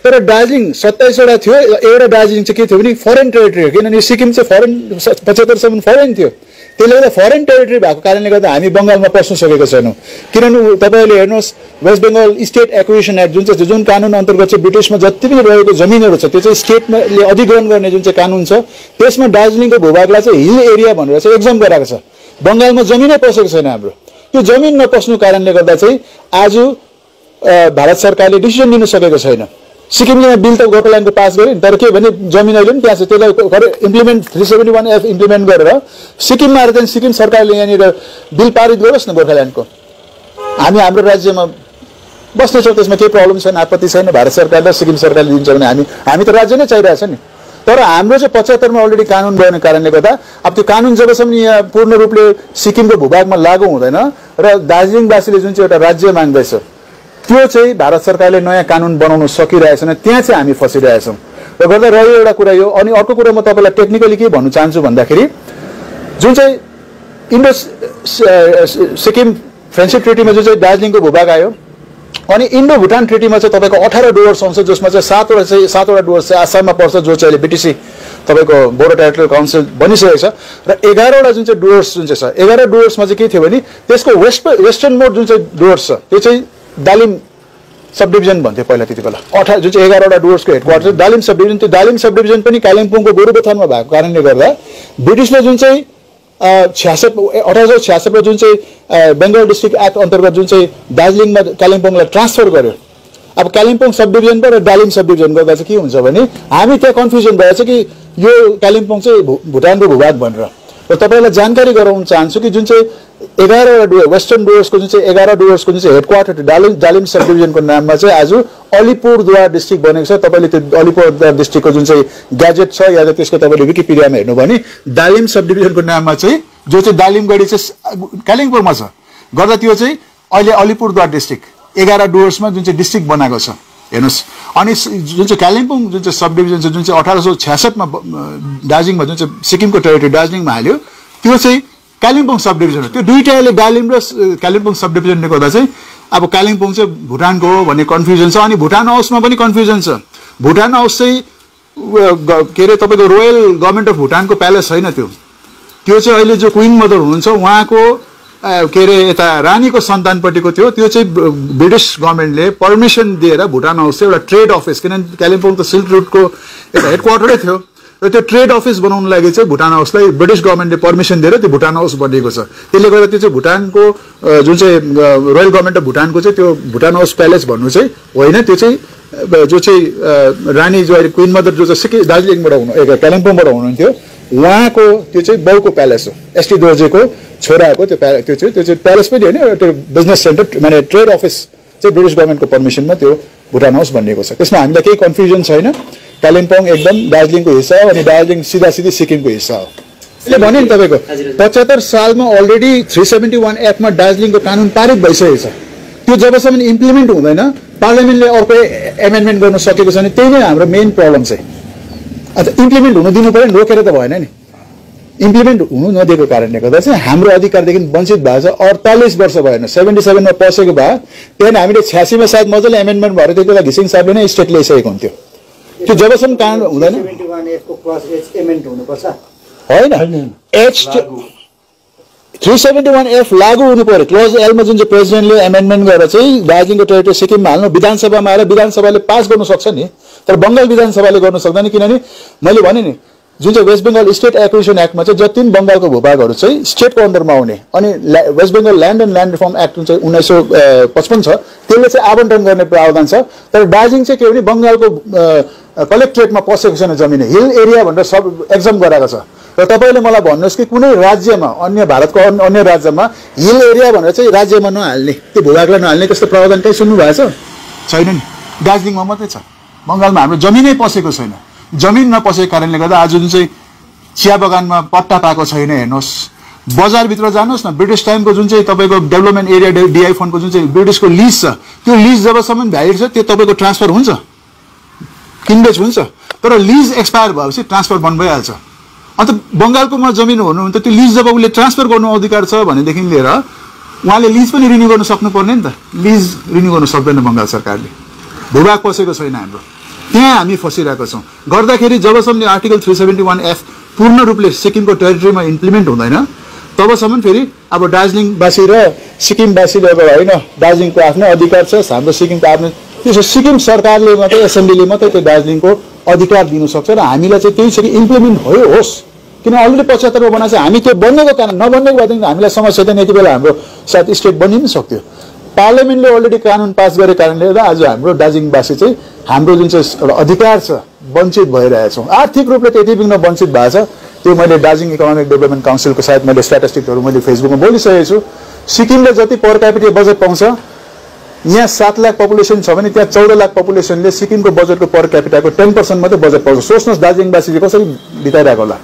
तर दार्जिलिङ 27 वटा थियो, एउटा दार्जिलिङ चाहिँ के थियो भने फरेन टेरिटरी हो, किनभने सिक्किम चाहिँ फरेन 75 सम्म फरेन थियो। त्यसले गर्दा फरेन टेरिटरी भएको कारणले गर्दा हामी बङ्गालमा पस्न सकेको छैनौँ। किनभने तपाईँले हेर्नुहोस् West Bengal state acquisition act जुन कानुन अन्तर्गत चाहिँ ब्रिटिसमा जति पनि रहेको जमिनहरू छ त्यो चाहिँ स्टेटले अधिग्रहण गर्ने जुन चाहिँ कानुन छ, त्यसमा दार्जिलिङको भूभागलाई चाहिँ हिल एरिया भनेर चाहिँ एक्जाम गराएको छ। बङ्गालमा जमिनै पसेको छैन हाम्रो। त्यो जमिन नपस्नु कारणले गर्दा चाहिँ आज भारत सरकारले डिसिजन लिन सकेको छैन। सिक्किमले बिल त गोर्खाल्यान्डको पास गर्यो, तर के भने जमिन अहिले पनि त्यहाँ छ, त्यसलाई इम्प्लिमेन्ट 371F इम्प्लिमेन्ट गरेर सिक्किममा आएर चाहिँ सिक्किम सरकारले यहाँनिर बिल पारित गरोस् न गोर्खाल्यान्डको, हामी हाम्रो राज्यमा बस्नेछौँ, त्यसमा केही प्रब्लम छैन, आपत्ति छैन। भारत सरकारले सिक्किम सरकारले दिन्छ भने हामी त राज्य नै चाहिरहेछ नि। तर हाम्रो चाहिँ 75 मा अलरेडी कानुन बन्ने कारणले गर्दा अब त्यो कानुन जबसम्म यहाँ पूर्ण रूपले सिक्किमको भूभागमा लागू हुँदैन र दार्जिलिङवासीले जुन चाहिँ एउटा राज्य माग्दैछ त्यो चाहिँ भारत सरकारले नयाँ कानुन बनाउन सकिरहेछन्, त्यहाँ चाहिँ हामी फसिरहेछौँ। र गर्दा रह्यो एउटा कुरा यो। अनि अर्को कुरा म तपाईँलाई टेक्निकली के भन्नु चाहन्छु भन्दाखेरि जुन चाहिँ इन्डो सिक्किम फ्रेन्डसिप ट्रिटीमा जुन चाहिँ दार्जिलिङको भूभाग आयो, अनि इन्डो भुटान ट्रिटीमा चाहिँ तपाईँको 18 डुवर्स आउँछ, जसमा चाहिँ 7वटा डुवर्स चाहिँ आसाममा पर्छ, जो चाहिँ अहिले बिटिसी तपाईँको बोर्डर टेरिटोरियल काउन्सिल बनिसकेको छ। र 11वटा जुन चाहिँ डुवर्स जुन चाहिँ छ, 11 डुवर्समा चाहिँ के थियो भने त्यसको वेस्टर्न मोड जुन चाहिँ डुवर्स छ त्यो चाहिँ दालिम सब डिभिजन भन्थ्यो पहिला त्यति बेला। जुन चाहिँ 11वटा डुवर्सको हेडक्वार्टर दालिम सब डिभिजन, त्यो दालिम सब डिभिजन पनि कालिम्पोङको गोरुबथानमा भएको कारणले गर्दा ब्रिटिसले जुन चाहिँ 1866 जुन चाहिँ बेङ्गल डिस्ट्रिक्ट एक्ट अन्तर्गत जुन चाहिँ दार्जिलिङमा कालिम्पोङलाई ट्रान्सफर गर्यो। अब कालिम्पोङ सब डिभिजन र दालिम सब डिभिजन गर्दा चाहिँ के हुन्छ भने हामी त्यहाँ कन्फ्युजन भएछ कि यो कालिम्पोङ चाहिँ भुटानको भूभाग भनेर। र तपाईँलाई जानकारी गराउन चाहन्छु कि जुन चाहिँ 11वटा वेस्टर्न डुवर्सको जुन चाहिँ 11 डुवर्सको जुन चाहिँ हेडक्वार्टर दालिम सब डिभिजनको नाममा चाहिँ आज अलिपुरद्वार डिस्ट्रिक्ट बनेको छ। तपाईँले त्यो अलिपुरद्वार डिस्ट्रिक्टको जुन चाहिँ ग्याजेट छ या त त्यसको तपाईँले विकिपिडियामा हेर्नु भने दालिम सब डिभिजनको नाममा चाहिँ जो चाहिँ दालिमगढी चाहिँ कालिम्पोङमा छ गर्दा त्यो चाहिँ अहिले अलिपुरद्वार डिस्ट्रिक्ट 11 डुवर्समा जुन चाहिँ डिस्ट्रिक्ट बनाएको छ हेर्नुहोस्। अनि जुन चाहिँ कालिम्पोङ जुन चाहिँ सब डिभिजन छ, जुन चाहिँ 1866 मा दार्जिलिङमा जुन चाहिँ सिक्किमको टेरिटोरी दार्जिलिङमा हाल्यो, त्यो चाहिँ कालिम्पोङ सब डिभिजन हो। त्यो दुईटाले दालिम र कालिम्पोङ सब डिभिजनले गर्दा चाहिँ अब कालिम्पोङ चाहिँ भुटानको हो भन्ने कन्फ्युजन छ। अनि भुटान हाउसमा पनि कन्फ्युजन छ। भुटान हाउस चाहिँ के अरे तपाईँको रोयल गभर्मेन्ट अफ भुटानको प्यालेस छैन, त्यो चाहिँ अहिले जो क्विन मदर हुनुहुन्छ उहाँको के अरे यता रानीको सन्तानपट्टिको थियो। त्यो चाहिँ ब्रिटिस गभर्मेन्टले पर्मिसन दिएर भुटान हाउस चाहिँ एउटा ट्रेड अफिस, किनभने कालिम्पोङ त सिल्क रुटको एउटा हेडक्वार्टरै थियो, र त्यो ट्रेड अफिस बनाउनु लागि चाहिँ भुटान हाउसलाई ब्रिटिस गभर्मेन्टले पर्मिसन दिएर त्यो भुटान हाउस बनिएको छ। त्यसले गर्दा त्यो चाहिँ भुटानको जुन चाहिँ रोयल गभर्मेन्ट अफ भुटानको चाहिँ त्यो भुटान हाउस प्यालेस भन्नु चाहिँ होइन, त्यो चाहिँ जो चाहिँ रानी जो अहिले क्विन मदर जो चाहिँ दार्जिलिङबाट कालिम्पोङबाट हुनुहुन्थ्यो उहाँको त्यो चाहिँ बाउको प्यालेस हो। एसटी दोर्जेको छोराको त्यो चाहिँ प्यालेस पनि होइन, त्यो बिजनेस सेन्टर माने ट्रेड अफिस चाहिँ ब्रिटिस गभर्मेन्टको पर्मिसनमा त्यो भुटान हाउस बनिएको छ। त्यसमा हामीलाई केही कन्फ्युजन छैन। कालिम्पोङ एकदम दार्जिलिङको हिस्सा हो अनि दार्जिलिङ सिधा सिक्किमको हिस्सा हो। यसले भने नि तपाईँको 75 सालमा अलरेडी 371F मा दार्जिलिङको कानुन पारित भइसकेको छ। त्यो जबसम्म इम्प्लिमेन्ट हुँदैन, पार्लियामेन्टले अर्को एमेन्डमेन्ट गर्न सकेको छैन, त्यही नै हाम्रो मेन प्रब्लम चाहिँ। अन्त इम्प्लिमेन्ट हुनु दिनु पऱ्यो नि, रोकेर त भएन नि। इम्प्लिमेन्ट हुनु नदिएको कारणले गर्दा चाहिँ हाम्रो अधिकारदेखि वञ्चित भएको छ। 48 वर्ष भएन, 77 मा पसेको भए त्यहाँदेखि हामीले 86 मा सायद मजाले एमेन्डमेन्ट भएर त्यति बेला घिसिङ साहबले नै स्टेट ल्याइसकेको हुन्थ्यो। त्यो जबसम्म कानुन हुँदैन होइन, H 371F लागू हुनु पर्यो। क्लोज एलमा जुन चाहिँ प्रेसिडेन्टले एमेन्डमेन्ट गरेर चाहिँ दार्जिलिङको टेरिटोरी सिक्किममा हाल्नु, विधानसभामा आएर विधानसभाले पास गर्न सक्छ नि, तर बङ्गाल विधानसभाले गर्न सक्दैन। किनभने मैले भने नि जुन चाहिँ वेस्ट बेङ्गल स्टेट एक्विजिसन एक्टमा चाहिँ जति पनि बङ्गालको भूभागहरू चाहिँ स्टेटको अन्डरमा आउने, अनि West Bengal land and land reform act जुन चाहिँ 1955 छ त्यसले चाहिँ आवन्टन गर्ने प्रावधान छ। तर दार्जिलिङ चाहिँ के भने बङ्गालको कलेक्ट्रेटमा पसेको छैन, जमिन हिल एरिया भनेर सब एक्जाम गराएको छ। र तपाईँले मलाई भन्नुहोस् कि कुनै राज्यमा अन्य भारतको अन्य राज्यमा हिल एरिया भनेर चाहिँ राज्यमा नहाल्ने, त्यो भूभागलाई नहाल्ने त्यस्तो प्रावधान कहीँ सुन्नु भएको छैन नि। दार्जिलिङमा मात्रै छ, बङ्गालमा हाम्रो जमिनै पसेको छैन। जमिन नपसेको कारणले गर्दा आज जुन चाहिँ चिया बगानमा पट्टा पाएको छैन हेर्नुहोस्, बजारभित्र जानुहोस् न, ब्रिटिस टाइमको जुन चाहिँ तपाईँको डेभलपमेन्ट एरिया डिआई फन्डको जुन चाहिँ ब्रिटिसको लिज छ, त्यो लिज जबसम्म भ्यालिड छ त्यो तपाईँको ट्रान्सफर हुन्छ किनबेच हुन्छ तर लिज एक्सपायर भएपछि ट्रान्सफर बन्द भइहाल्छ अन्त बङ्गालकोमा जमिन हुनु भने त त्यो लिज जब उसले ट्रान्सफर गर्नु अधिकार छ भनेदेखि लिएर उहाँले लिज पनि रिन्यू गर्न सक्नुपर्ने नि त लिज रिन्यू गर्न सक्दैन बङ्गाल सरकारले भूभाग पसेको छैन हाम्रो त्यहाँ हामी फसिरहेको छौँ गर्दाखेरि जबसम्म आर्टिकल 371F पूर्ण रूपले सिक्किमको टेरिटरीमा इम्प्लिमेन्ट हुँदैन तबसम्म फेरि अब दार्जिलिङवासी र सिक्किमवासीले अब होइन दार्जिलिङको आफ्नै अधिकार छ हाम्रो सिक्किमको आफ्नो त्यसो सिक्किम सरकारले मात्रै एसेम्ब्लीले मात्रै त्यो दार्जिलिङको अधिकार दिनु सक्छ र हामीलाई चाहिँ त्यही छ कि इम्प्लिमेन्ट होस् किन अलरेडी 75 मा बनाएको छ हामी त्यो बन्नेको कारण नबन्नेको भएदेखि हामीलाई समस्या थिएन यति बेला हाम्रो साथ स्टेट बनिन सक्थ्यो पार्लियामेन्टले अलरेडी कानुन पास गरेको कारणले गर्दा आज हाम्रो दार्जिलिङवासी चाहिँ हाम्रो जुन चाहिँ एउटा अधिकार छ वञ्चित भइरहेछौँ आर्थिक रूपले त्यति बिघ्न वञ्चित भएको छ त्यो मैले दार्जिलिङ इकोनोमिक डेभलपमेन्ट काउन्सिलको सायद मैले स्ट्याटिस्टिकहरू मैले फेसबुकमा बोलिसकेको छु सिक्किमले जति पर क्यापिटल बजेट पाउँछ यहाँ 7 लाख पपुलेसन छ भने त्यहाँ 14 लाख पपुलेसनले सिक्किमको बजेटको पर क्यापिटाको 10% मात्रै बजेट पाउँछ सोच्नुहोस् दार्जिलिङवासीले कसरी बिताइरहेको होला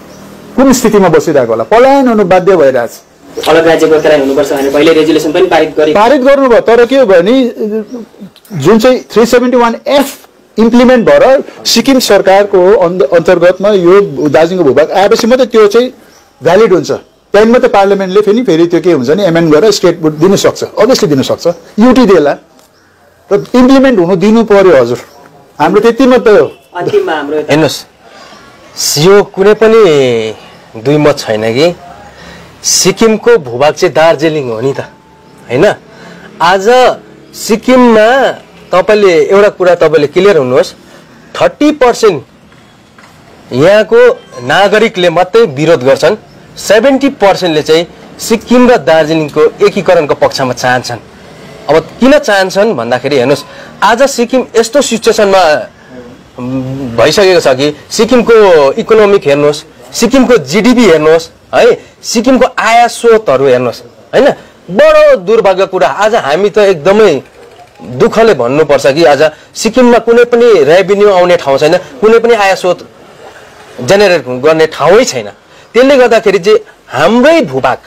कुन स्थितिमा बसिरहेको होला पलायन हुनु बाध्य भइरहेछ अलग राज्य गोर्खाल्यान्ड हुनुपर्छ भने पहिले रेजुलेसन पनि पारित गर्नुभयो तर के हो भने जुन चाहिँ 371F इम्प्लिमेन्ट भएर सिक्किम सरकारको अन्तर्गतमा यो दार्जिलिङको भूभाग आएपछि मात्रै त्यो चाहिँ भ्यालिड हुन्छ त्यहाँदेखि मात्रै पार्लियामेन्टले फेरि त्यो के हुन्छ नि एमेन्ड गरेर स्टेट दिन सक्छ अभियसली दिन सक्छ युटी देला र इम्प्लिमेन्ट हुनु दिनु पर्यो हजुर हाम्रो त्यति मात्रै हो अन्तिममा हाम्रो हेर्नुहोस् यो कुनै पनि दुई मत छैन कि सिक्किमको भूभाग चाहिँ दार्जिलिङ हो नि त हैन आज सिक्किममा तपाईले एउटा कुरा तपाईले क्लियर हुनुहोस् 30% यहाँको नागरिकले मात्रै विरोध गर्छन् 70% ले चाहिँ सिक्किम र दार्जिलिङको एकीकरणको पक्षमा चाहन्छन् अब किन चाहन्छन् भन्दाखेरि हेर्नुहोस् आज सिक्किम यस्तो सिचुएसनमा भइसकेको छ कि सिक्किमको इकोनोमिक हेर्नुहोस् सिक्किमको जीडीपी हेर्नुहोस् है सिक्किमको आय स्रोतहरू हेर्नुहोस् हैन बडो दुर्भाग्य कुरा आज हामी त एकदमै दुःखले भन्नुपर्छ कि आज सिक्किममा कुनै पनि रेभिन्यू आउने ठाउँ छैन कुनै पनि आय स्रोत जेनेरेट गर्ने ठाउँै छैन त्यसले गर्दाखेरि चाहिँ हाम्रै भूभाग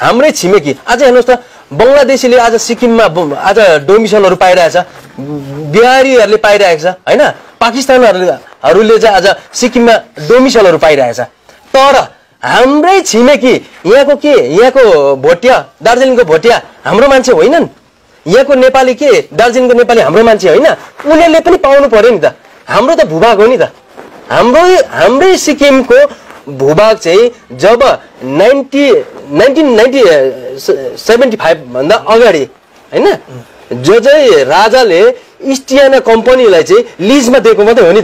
हाम्रै छिमेकी आज हेर्नुहोस् त बङ्गलादेशीले आज सिक्किममा आज डोमिसलहरू पाइरहेछ बिहारीहरूले पाइरहेको छ हैन पाकिस्तानहरूले चाहिँ आज सिक्किममा डोमिसलहरू पाइरहेछ तर हाम्रै छिमेकी यहाँको भोटिया दार्जिलिङको भोटिया हाम्रो मान्छे होइनन् यहाँको नेपाली दार्जिलिङको नेपाली हाम्रो मान्छे होइन उनीहरूले पनि पाउनु पर्यो नि त हाम्रो त भूभाग हो नि त हाम्रै सिक्किमको भूभाग चाहिँ जब 1975 भन्दा अगाडि हैन जो चाहिँ राजाले इस्टियाना कम्पनीलाई चाहिँ लिजमा दिएको मात्रै हो नि त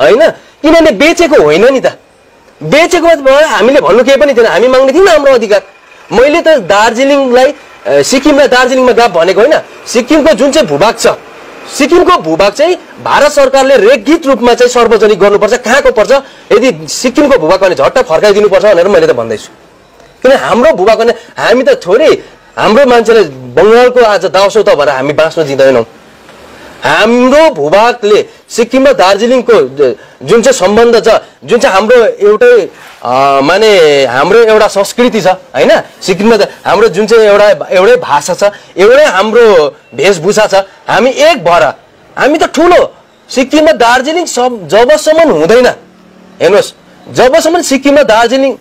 हैन किनभने बेचेको होइन नि त बेचेको भए हामीले भन्नु केही पनि थिएन हामी माग्ने थियौँ हाम्रो अधिकार मैले त दार्जिलिङलाई सिक्किमलाई दार्जिलिङमा गाप भनेको होइन सिक्किमको जुन चाहिँ भूभाग छ सिक्किमको भूभाग चाहिँ भारत सरकारले रेखित रूपमा चाहिँ सार्वजनिक गर्नुपर्छ कहाँको पर्छ यदि सिक्किमको भूभाग भने झट्ट फर्काइदिनुपर्छ भनेर मैले त भन्दैछु किन हाम्रो भूभाग भने हामी त थोरै हाम्रो मान्छेले बङ्गालको आज दाउसो त भएर हामी बाँच्न दिँदैनौँ हाम्रो भूभागले सिक्किम र दार्जिलिङको जुन चाहिँ सम्बन्ध छ जुन चाहिँ हाम्रो एउटै माने हाम्रो एउटा संस्कृति छ हैन सिक्किममा हाम्रो जुन चाहिँ एउटै भाषा छ एउटै हाम्रो वेशभूषा छ हामी एक भएर हामी त ठुलो सिक्किम र दार्जिलिङ जबसम्म हुँदैन हेर्नुहोस् जबसम्म सिक्किम र दार्जिलिङ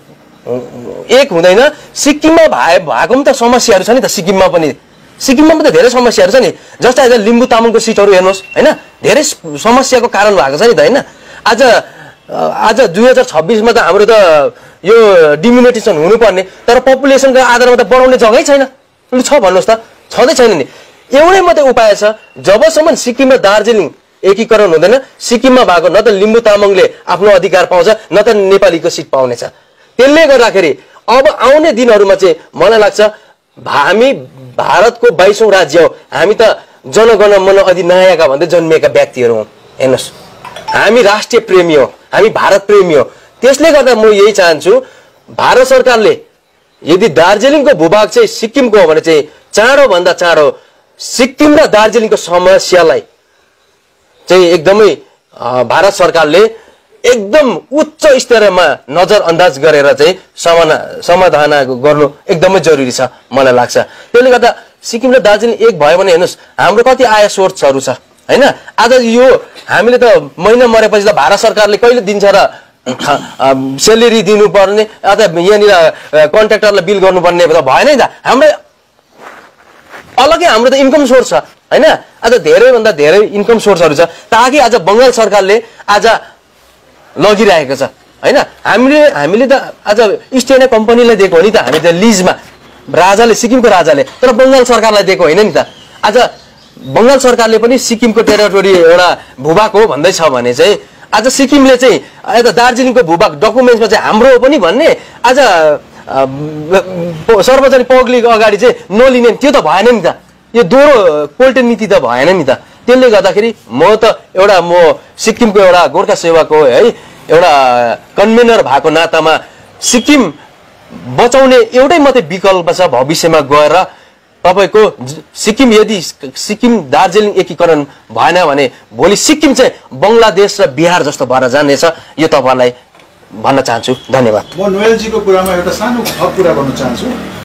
एक हुँदैन सिक्किममा भएको पनि त समस्याहरू छ नि त सिक्किममा पनि त धेरै समस्याहरू छ नि जस्तै आज लिम्बू तामाङको सिटहरू हेर्नुहोस् हैन धेरै समस्याको कारण भएको छ नि त हैन आज 2026 मा त हाम्रो त यो डिमिनिटेसन हुनुपर्ने तर पपुलेसनको आधारमा त बढाउने जग्गै छैन छ भन्नुहोस् त छँदै छैन नि एउटै मात्रै उपाय छ जबसम्म सिक्किम र दार्जिलिङ एकीकरण हुँदैन सिक्किममा भएको न त लिम्बू तामाङले आफ्नो अधिकार पाउँछ न त नेपालीको सिट पाउनेछ त्यसले गर्दाखेरि अब आउने दिनहरुमा चाहिँ मलाई लाग्छ हामी भारतको 22औं राज्य हो हामी त जनगण मन अधिनायकका भन्दै जन्मिएका व्यक्तिहरु हौं हेर्नुस् हामी राष्ट्रिय प्रेमी हो हामी भारत प्रेमी हो त्यसले गर्दा म यही चाहन्छु भारत सरकारले यदि दार्जिलिङको भूभाग चाहिँ सिक्किमको हो भने चाहिँ चाँडो भन्दा चाँडो सिक्किम र दार्जिलिङको समस्यालाई चाहिँ एकदमै भारत सरकारले एकदम उच्च स्तरमा नजरअन्दाज गरेर चाहिँ समाधान गर्नु एकदमै जरुरी छ मलाई लाग्छ त्यसले गर्दा सिक्किम र दार्जिलिङ एक भयो भने हेर्नुस् हाम्रो कति आय सोर्सहरु छ हैन आज यो हामीले त महिना मरेपछि त भारत सरकारले कहिले दिन्छ र स्यालेरी दिनुपर्ने अथवा यहाँनिर कन्ट्र्याक्टरलाई बिल गर्नुपर्ने त भएन नि त हाम्रो अलग्गै हाम्रो त इन्कम सोर्स छ हैन आज धेरैभन्दा धेरै इन्कम सोर्सहरू छ ताकि आज बङ्गाल सरकारले आज लगिरहेको छ हैन हामीले त आज इस्ट इन्डिया कम्पनीलाई दिएको हो नि त हामी त लिजमा राजाले सिक्किमको राजाले तर बङ्गाल सरकारलाई दिएको होइन नि त आज बङ्गाल सरकारले पनि सिक्किमको टेरिटोरी एउटा भूभाग हो भन्दै छ भने चाहिँ आज सिक्किमले चाहिँ यता दार्जिलिङको भूभाग डकुमेन्ट्समा चाहिँ हाम्रो हो पनि भन्ने आज सार्वजनिक पब्लिक अगाडि चाहिँ नलिने त्यो त भएन नि त यो दोहोरो पोल्टे नीति त भएन नि त त्यसले गर्दाखेरि म त म सिक्किमको एउटा गोर्खा सेवाको है एउटा कन्भेनर भएको नातामा सिक्किम बचाउने एउटै मात्रै विकल्प छ भविष्यमा गएर तपाईको सिक्किम यदि सिक्किम दार्जिलिङ एकीकरण भएन भने भोलि सिक्किम चाहिँ बङ्गलादेश र बिहार जस्तो भएर जानेछ यो तपाईलाई भन्न चाहन्छु धन्यवाद म नोएलजीको कुरामा एउटा सानो थप कुरा गर्न चाहन्छु